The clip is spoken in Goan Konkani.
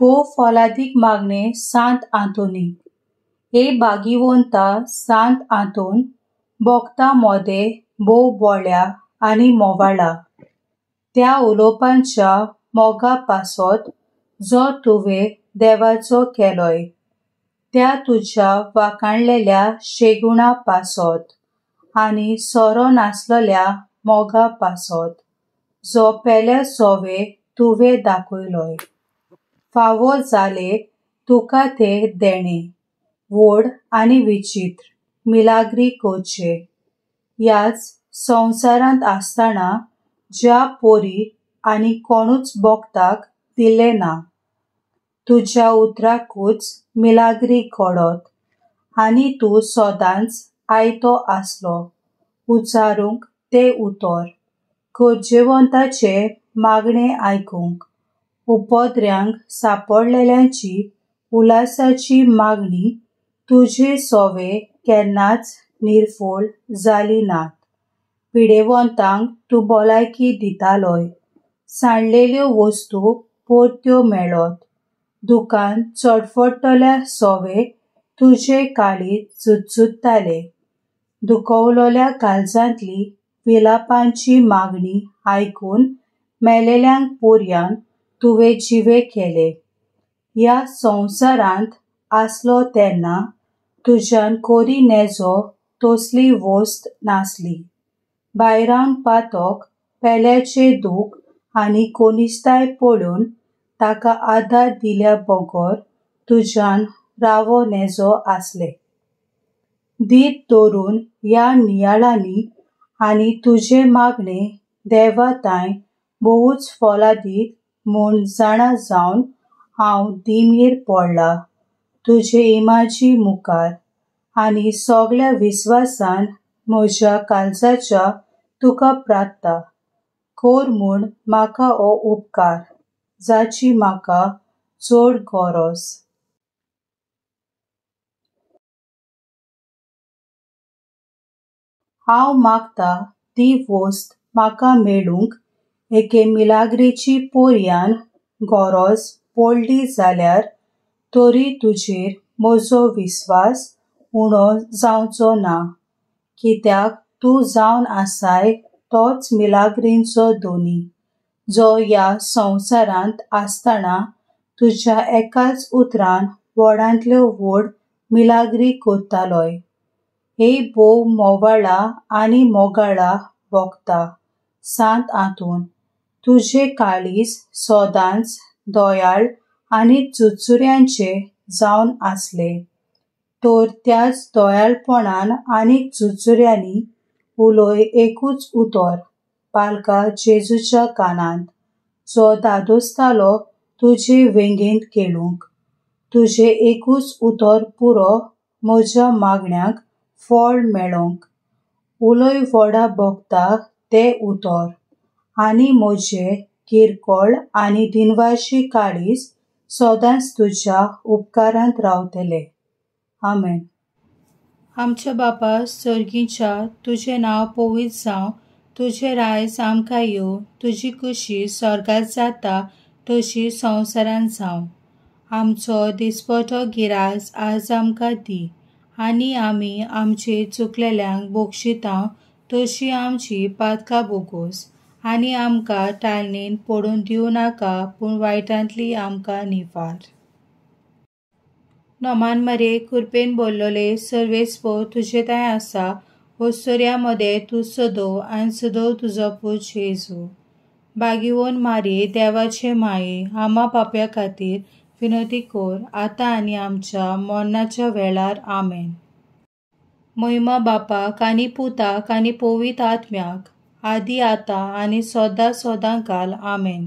भोव फोलादीक मागणें सांत आंतोनीक. हे भागिवंता सांत आंतोन, भोक्ता मोदें भोव बोळ्या आनी मोवाळा, त्या उलोवपांच्या मोगा पासत जो तुवें देवाचो केलोय, त्या तुज्या वाखाणलेल्या शेगुणा पासत आनी सोरो नासलेल्या मोगा पासत जो पेल्या सोवे तुवें दाखयलोय. फावो जाले तुका ते देणें व्हड आनी विचित्र मिलाग्री करचे. ह्याच संवसारांत आसतना ज्या पोरी आनी कोणूच भक्ताक दिलें ना, तुज्या उतराकूच मिलाग्री घडत आनी तूं सदांच आयतो आसलो उच्चारूंक तें उतर, गरजेवंताचें मागणें आयकूंक, उपद्र्यांक सापडलेल्यांची उल्हासाची मागणी तुजे सोवे केन्नाच निर्फळ जाली नात. पिडेवंतांक तूं भलायकी दितालोय, सांडलेल्यो वस्तू परत्यो मेळत, दुकान चडफडटल्या सोवे तुजे काळीज झुजझुत्ताले, दुखवलोल्या काळजांतली विलापांची मागणी आयकून मेलेल्यांक पोरयान तुवें जिवे केले. ह्या संवसारांत आसलो तेन्ना तुज्यान कोरी नेजो तसली वस्त नासली. भायरावन पातक पेल्याचें दूख आनी कोनिस्ताय पळोवन ताका आदार दिल्या बगर तुज्यान रावो नेजो आसले. दीत दवरून ह्या नियाळांनी आनी तुजें मागणें देवा तांय भोवूच फोलादीक म्हूण जाणा जावन हांव दिमयेर पडला तुजे इमाजी मुखार आनी सगळ्या विस्वासान म्हज्या काळजाच्या तुका प्रार्थना कर म्हूण म्हाका हो उपकार जाची म्हाका चड गरज. हांव मागता ती वस्त म्हाका मेळूंक एके मिलाग्रेची पोरयान गरज पडली जाल्यार तरी तुजेर म्हजो विस्वास उणो जावचो ना, कित्याक तूं जावन आसाय तोच मिलाग्रींचो धनी, जो ह्या संवसारांत आसतना तुज्या एकाच उतरान व्हडांतल्यो व्हड मिलाग्री करतालोय. हे भोव मोवाळा आनी मोगाळा भोगता सांत आंतोन, तुजें काळीज सदांच दयाळ आनी चुरचुऱ्यांचें जावन आसलें, तर त्याच दयाळपणान आनी चुरचुऱ्यांनी उलय एकूच उतर पालका जेजूच्या कानांत, जो धादोसतालो तुजे वेंगेंत खेळूंक. तुजें एकूच उतर पुरो म्हज्या मागण्याक फळ मेळोंक. उलय व्हडा भोगता तें उतर आनी म्हजें किरकोळ आनी दिनवाशी काळीज सदांच तुज्या उपकारांत रावतलें. आमेन. आमच्या बापा सर्गीच्या, तुजें नांव पवित्र जावं, तुजें रायज आमकां येवं, तुजी खुशी स्वर्गांत जाता तशी संवसारांत जावं. आमचो दिसपटो गिरास आज आमकां दी आनी आमी आमचे चुकलेल्यांक बक्षिता तशी आमची पातकां बोगोस आनी आमकां टाळणेन पडून दिवं नाका, पूण वायटांतली आमकां निवार. नोमान मरे कृपेन बोल्लोले सर्वेस्पो तुजे तांय आसा, ओसोऱ्या मदें तूं सदो आनी सदो तुजो पूत जेजू. बागिवोन मारये देवाचे माये आमा पापया खातीर विनवती कर आतां आनी आमच्या मरणाच्या वेळार. आमेन. महिमा बापाक आनी पुताक आनी पवित्र आत्म्याक, आदी आतां आनी सदां सदां काल. आमेन.